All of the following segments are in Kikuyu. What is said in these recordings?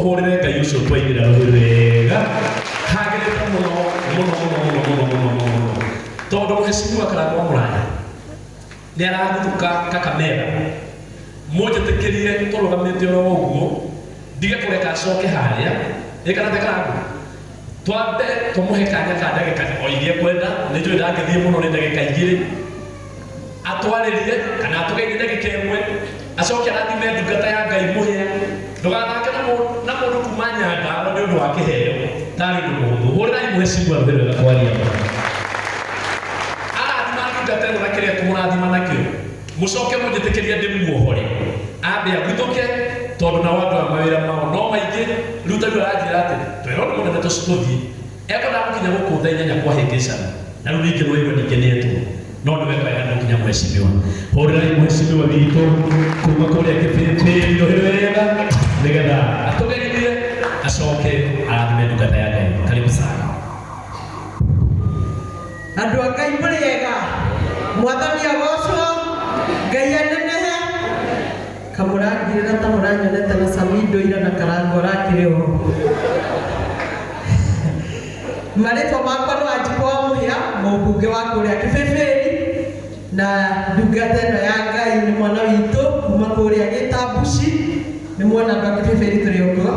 Tũhũrĩre Ngai ũcio twainĩra rũhĩ wega. Hagĩrĩte mũno mũno mũno mũno mũno mũno mũno mũno. Tondũ mheshimiwa Karangũ wa Mũraya nĩ araguthũka Kakamega. Mũnjĩtĩkĩrie tũrũgamĩte oro ũguo ndige kũreka acoke harĩa. Ĩ kana te Karangũ? Twambe tũmũhe kanya ka ndagĩka o iria ekwenda, nĩ njũĩ ndangĩthiĩ mũno nĩ ndagĩka igĩrĩ. Atwarĩrie kana atũgeithie ndagĩka ĩmwe, acoke arathime ndungata ya Ngai mũhĩa. Ndũgathake na mũndũ kuma Nyandarua nĩ ũndũ wa kĩheo, tarĩ ũndũ mũhũthũ. Hũrĩrai mheshimiwa rũhĩ rwega kwaria. Arathima ndungata ĩno na kĩrĩa ekũmũrathima nakĩo. Mũcoke mũnjĩtĩkĩrie ndĩmuohore. Ambe aguthũke tondũ nao andũ aya mawĩra mao no maingĩ. Rĩu ta rĩu aranjĩra atĩ twĩra ũndũ mũnene tũthiĩ. Ekwendaga gũkinya gũkũ thaa inyanya kwa hĩngĩcana. Na rĩu ningĩ nĩwaigua ningĩ nĩetwo. No nĩ wega wega nĩgũkinya mheshimiwa. Hũrĩrai mheshimiwa witũ kuma kũrĩa Kĩbĩbĩ rũhĩ rwega nĩgetha atũgeithie acoke arathime ndungata ya Ngai. Karibu sana. Andũ a Ngai mũrĩ ega, mwathani agocwo, Ngai anenehe. Kamũrangirĩra ta mũranyonete na Samido ira na Karangũ arakĩrĩ oho. Marĩtwa makwa nĩ Wanjikũ wa Mũhĩa, mũmbunge wa kũrĩa Kĩbĩbĩri, na ndungata ĩno ya Ngai nĩ mwana witũ kuma kũrĩa Gĩtambuci. Nĩ muona andũ a Kĩbĩbĩri tũrĩ okuo.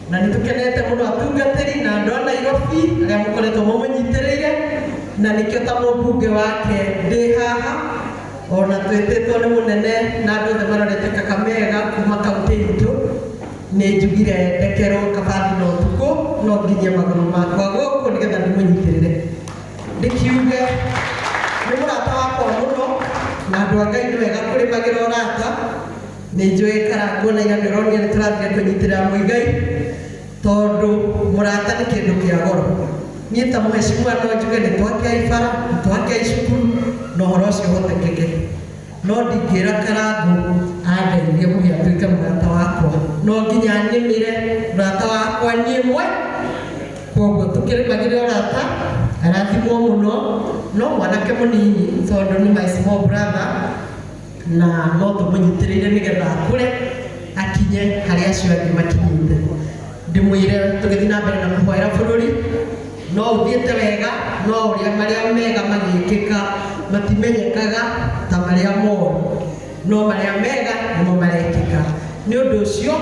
Na nĩ tũkenete mũno atungatĩri na andũ a Nairobi arĩa mũkoretwo mũmũnyitĩrĩire, na nĩkĩo ta mũmbunge wake ndĩ haha. Ona twĩtĩtwo nĩ mũnene na andũ othe marorete Kakamega kuma kaunti itũ. Nĩ njugire ndekerwo kabathi na ũtukũ no nginyie magũrũ makwa gũkũ nĩgetha ndĩmũnyitĩrĩre. Ndĩkiuge nĩ mũrata wakwa mũno, na andũ a Ngai nĩ wega kũrĩmagĩra ũrata. Nĩ njũĩ Karangũ na ira nĩũronire nĩ tũrathire kũnyitĩrĩra Mũigai, tondũ mũrata nĩ kĩndũ kĩa goro. Niĩ ta mheshimiwa no njuge nĩ twake ibara, nĩ twake cukuru, na ũhoro ũcio ũhotekeke. No ndingĩra Karangũ andeithie Mũhĩa atuĩke mũrata wakwa. No nginya nĩmĩre mũrata wakwa niĩ mwe. Koguo tũkĩrĩmagĩra ũrata, arathimwo mũno, no mwanake mũnini tondũ nĩ my small brother, na no tũmũnyitĩrĩire nĩgetha akũre akinye harĩa acio angĩ makinyĩte. Ndĩmwĩre tũgĩthiĩ na mbere na kũhoera bũrũri, no ũthiĩte wega, no ũrĩa marĩa mega magĩkĩka matimenyekaga ta marĩa moru, no marĩa mega nĩmo marekĩka. Nĩ ũndũ ũcio,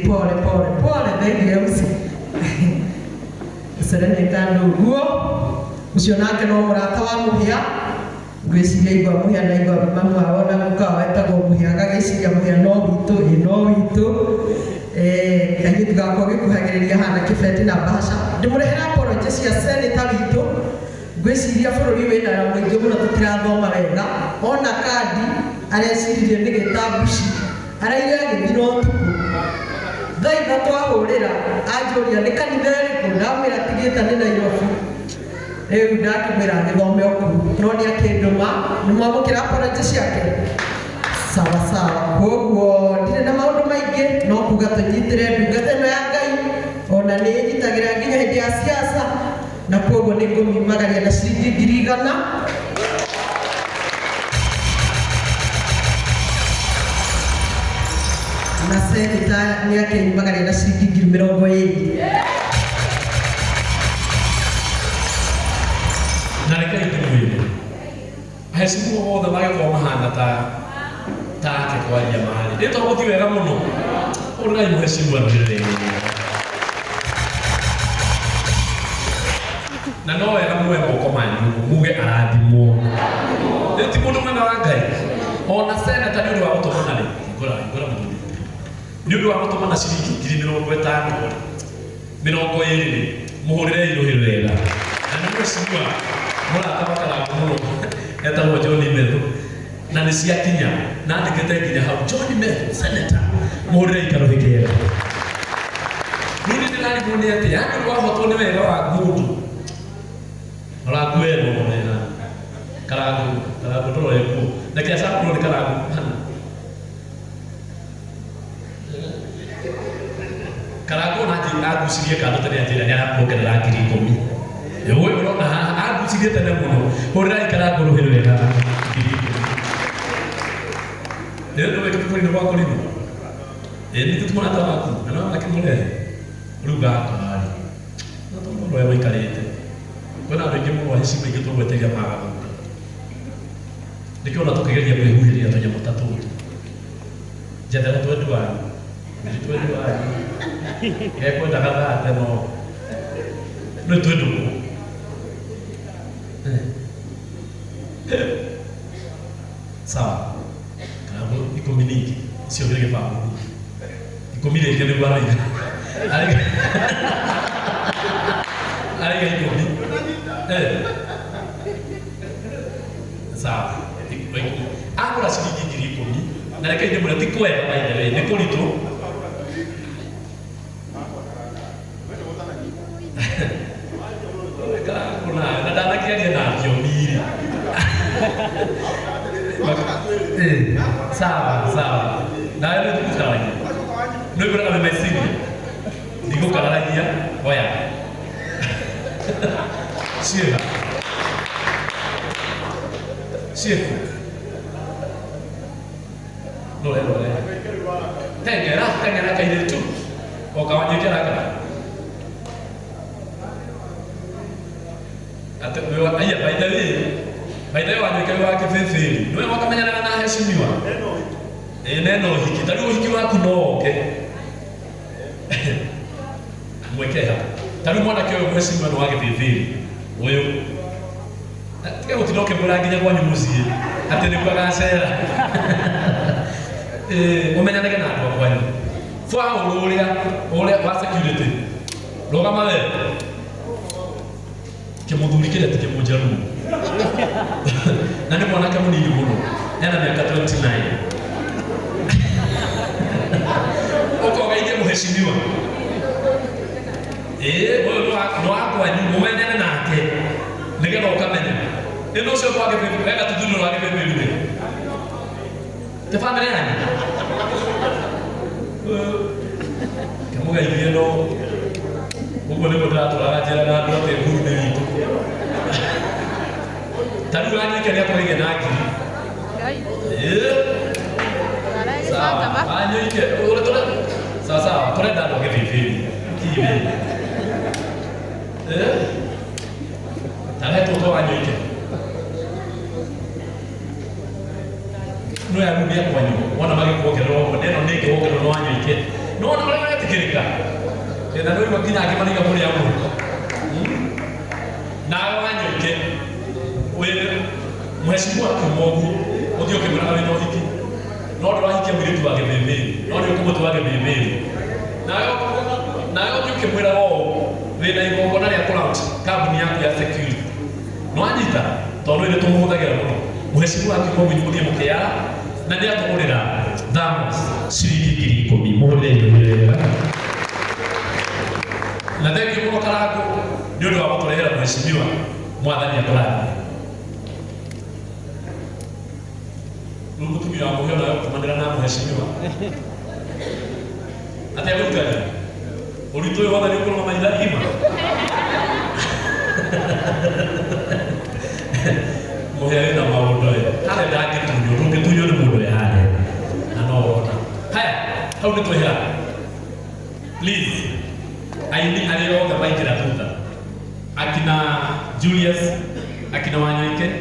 pole pole pole, thengiũ MC. Seneta ũguo, ũcio nake no mũrata wa Mũhĩa. Ngwĩciria igua Mũhĩa na igua mamu wao na guka wao etagwo Mũhĩa, agagĩciria Mũhĩa no witũ, ĩ no witũ. Kairĩtu gakwa gĩkuhagĩrĩria haha na kĩbeti na bahasha. Ndĩmũrehera apology cia seneta witũ. Ngwĩciria bũrũri wĩna mũingĩ mũno tũtirathoma wega. Ona kandi areciririe nĩ gĩtambuci, araire agĩthira ũtukũ. Thaa ithatũ ahũrĩra, anjũria nĩ kanitha ĩrĩkũ, ndamwĩra tigĩta nĩ Nairobi. Rĩu ndakĩmwĩra agĩthome o kũu, no nĩ akĩndũma. Nĩ mwamũkĩra apology ciake? Sawa sawa. Koguo ndirĩ na maũndũ maingĩ, no kuga tũnyitĩre ndungata ĩno ya Ngai, ona nĩ ĩnyitagĩra nginya hĩndĩ ya siasa, na koguo nĩ ngũmiumagaria na ciringi ngiri igana. Na seneta nĩ akĩnyumagaria na ciringi ngiri mĩrongo ĩrĩ. Na rekei ndĩmwĩre, aheshimiwa othe magĩkorwo mahana take kwaria marĩ. Rĩtwa gũthiĩ wega mũno. Hũrĩrai mheshimiwa rũhĩ rwega. Na no wega muoe moko manyu ũguo, muge arathimwo. Rĩu ti mũndũ mwega wa Ngai. Ona seneta nĩ ũndũ wa gũtũmana rĩ, hingũra, hingũra mũthuri. Nĩ ũndũ wa gũtũmana ciringi ngiri mĩrongo ĩtano rĩ, mĩrongo ĩrĩ rĩ, mũhũrĩrei rũhĩ rwega. Na nĩ mheshimiwa mũrata wa Karangũ mũno, etagwo John Methu. Na nĩ ciakinya, na andĩkĩte nginya hau, John Methu, senator, mũhũrĩrei karũhĩ kega. Rĩu nĩ ndĩrarigwo nĩ atĩ, yaani ũndũ wahotwo nĩ wega wa mũndũ. Rora nguo ĩno wega. Karangũ, Karangũ ndũrore nguo. Na kĩa cakũrwo nĩ Karangũ hana. Karangũ ona angucirie kando tene anjĩra nĩ arakuongerera ngiri ikũmi. Ũyũ ũrona haha angucirie tene mũno. Hũrĩrai Karangũ rũhĩ rwega ngiri ikũmi. Rĩu nĩ wĩkĩte bũrũri-inĩ gwa kũrĩma. Ĩĩ nĩ tũmwana waku na no akĩmũrehe rĩu gaka rĩ na tondũ ũrĩa waikarĩte kwĩna andũ aingĩ mũno hecima ingĩ tũgweteria magathũka nĩkĩo ona tũkĩgeria kwĩhuhĩria tũnyamũ ta tũtũ njethera twendu wanyu nĩ twendu wanyu gekwendaga thate no nĩ twendũkũ sawa karabu ikũmi ningĩ icio nĩ gĩbango ikũmi rĩngĩ nĩguo araiga araiga ikũmi sawa agũra ciringi 10,000 na reke ndĩmwĩre ti kwega by the way nĩ kũritũ na ndanakĩaria na thiomi sawa sawa nawe nĩ tũgũkararagia nĩ ngũraga meciria ndigũkararagia oya ciĩga ciĩku rore rore tengera tengera kairĩtu oka wanyoike arakara ate aya by the way wanyoike wa kĩbĩbĩri nĩwe wakamenyanaga na heshimiwa ĩĩ neno ũhiki ta rĩu ũhiki waku no oke mweke hapa ta rĩu mwanake ũyũ mheshimiwa nĩ wa gĩbĩbĩri ũyũ tiga gũtinda ũkĩmwĩra nginya kwanyu mũciĩ atĩ nĩguo agacera ũmenyanage na andũ a kwanyu Paũlũ ũrĩa wa security rũgama we kĩmũthuri kĩrĩa ti kĩmũnjaruo na nĩ mwanake mũnini mũno ena mĩaka 29 ũkogeithie mũheshimiwa ĩĩ ũyũ nĩ wa kwanyu mũmenyane nake nĩgetha ũkamenya ĩno ũcio kwa gĩbĩbĩ wega tũthuri rwa gĩbĩbĩ te bamĩrĩ yanyu kĩmũgeithie no ũguo nĩguo ndĩratũraga njĩraga andũ atĩ Uhuru nĩ witũ ta rĩu Wanyoike nĩakũrĩire na ngiri sawa Wanyoike sawa sawa tũrenda andũ a gĩbĩbĩri kibe tarehe tũtũ Wanyoike no ya rubia kwanyu wona magĩkuongerera ũguo neno nĩ ĩngĩwongererwo nĩ Wanyoike no wona ũrĩa maretĩkĩrĩka na nĩ ũigua nginya angĩ maraiga mũrĩa mũno nawe Wanyoike wĩ mheshimiwa kuma ũguo ũthiĩ ũkĩmwĩraga wĩna ũhiki no ndũrahikia mũirĩtu wa gĩbĩbĩri no nĩ ũkũmũtua gĩbĩbĩri nawe ũthiĩ ũkĩmwĩraga ũũ wĩna igongona rĩa kũlaunch kambuni yaku ya security no anyita tondũ nĩ tũmũhũthagĩra mũno mheshimiwa akiuma ũguo mũthiĩ mũkĩara na nĩ atũgũrĩra thamos ciringi 10,000 mũhũrĩre inyuĩ wega na thengiũ mũno Karangũ nĩ ũndũ wa gũtũrehera mheshimiwa mwathani akũrathime rĩu mũtumia wa mũhĩa nawe gũtũmanĩra na mheshimiwa atĩa gũikaria ũritũ ũyũ wothe nĩ ũkũrũgama ithaa igima mũhĩa wĩna maũndũ ĩ harĩa ndangĩtunywo ndũngĩtunywo nĩ mũndũ wĩ harĩa na no wona haya hau nĩ twehera please aini arĩa othe maingĩra thutha akina Julius akina Wanyoike.